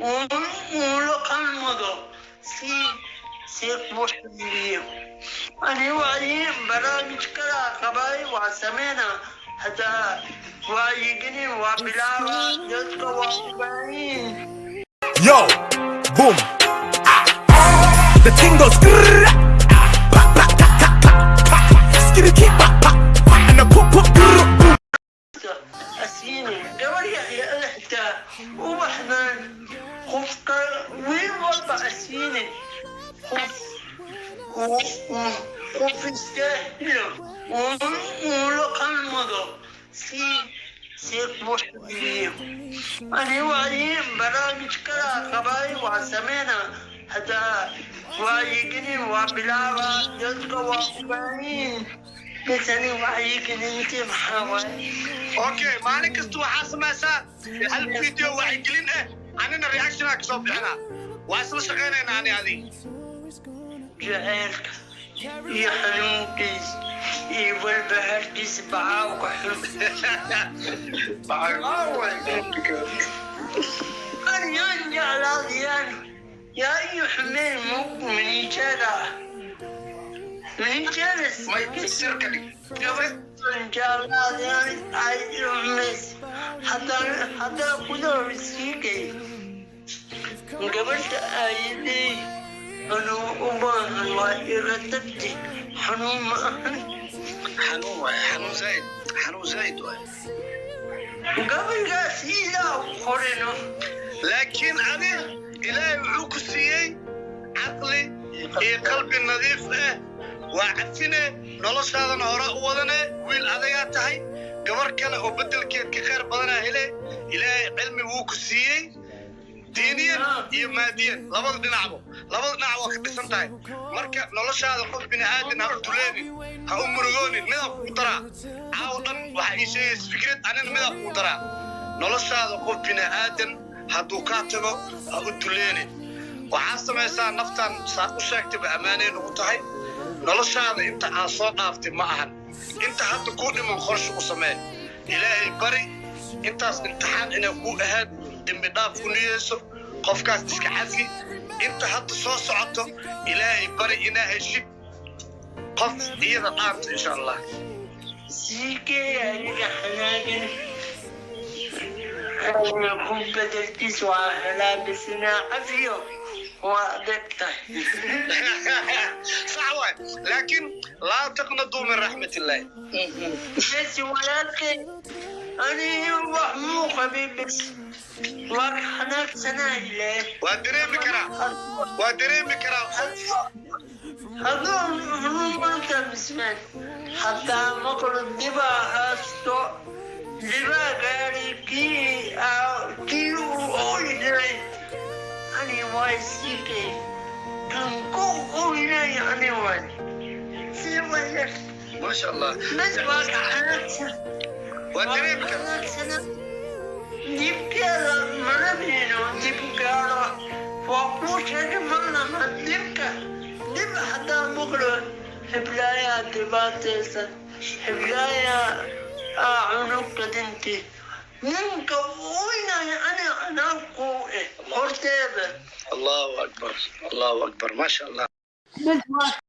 Uula qalmado si si buxbiyo. Ani wacyi barnaamij kala qabay waa sameyna hadaa wacyigelin waa bilaaba dadka waa u baahan yihiin. Yo, boom. Ah. The thing goes grrrr, ah, pa, pa, ta, ta, pa, pa. Skitty, keep, pa, pa, pa, and a pop, pop, grrr, boom. Asiini gabar yaxya xitaa ubaxdan qofka wiil walba asiini qof qof istaahilo uula qalmado si si buxbiyo. Ani wacyi barnaamij kala qabay waa sameyna hadaa wacyigelin waa bilaaba dadka waa u baahan yihiin. Bas ani wacyigelintii maxaa waaye? Okay, maalin kasta waxaa samaysaa hal video wacyigelin ah, anina reactionaa kasoo bixinaa. Waa isla shaqaynaynaa ani adiga. Jaceylka iyo xanuunkiisa iyo walbahaarkiisa bacaawka xun. Aniyaan jeclaadiyaan yaa iyo xumeen minijeeda minijeeda. May sir ka dhig. Gabadhan jeclaadiyaan ay xumays haddaan haddaa gudaha siigay gabadha aayaday anuu u baahan waa iga tagti xanuun ma ahan. Xanuun waay, xanuun zaid, xanuun zaid waay. Gabaygaas ilaa u qorino. Laakiin adi Ilaahay wuxuu ku siiyey caqli iyo qalbi nadiif ah. Waa cafine, noloshaadana hore u wadane. Wiil adagaa tahay, gabar kale oo beddelkeed ka khayr badanaa hele. Ilaahay cilmi wuu ku siiyey diiniyan iyo maadiyan, labada dhinacbo, labada dhinac waa ka dhisan tahay. Marka noloshaada qof bini aadan ha u duleenin, ha u murugoonin. Midaan kugu daraa, caaw dhan waxaa ii sheegaysa fikrad, anina midaan kugu daraa: noloshaada qof bini aadan hadduu kaa tago ha u duleenin. Waxaa samaysaa naftan saa u sheegtayba ammaanay nugu tahay. Noloshaada inta aad soo dhaaftay ma ahan, inta hadda kuu dhiman qorshe u samee. Ilaahay bari intaas imtixaan inay kuu ahayd, dembi dhaaf ku niyeyso, qofkaas iska cafi. Inta hadda soo socoto Ilaahay bari inaa heshid qof iyada dhaanta, insha Allah. Siikee aniga xanaagan ku bedelkiis waa helaa bisinaa cafiyo waa adag tahay. Sax waay, laakiin laa taqnaduu min raxmat illaahi. Bes walaalkay ani wax muu qabay, bes waa ka xanaagsanaa ilaa. Waa dareemi karaa, waa dareemi karaa. Hadduu maanta mismaan hataa maqlo dhibaa haasto dhibaa gaaray kii uu ooyi jiray ani waay siikay kan ku ooynay ani waay si waya. Maasha Allah. Bes waa ka xanaagsan. Waa dareemi karaa. Dhibkeeda mana biino dhibkaada waa kuu sheegay malnama dhibka dhib hadaa maqlo hiblaayaa dhibaataysan hiblaayaa aa cunugka dhintay ninka oynaya ani anaa ku eh horteeda. Allahu akbar, Allahu akbar, maasha Allah. Bes waa.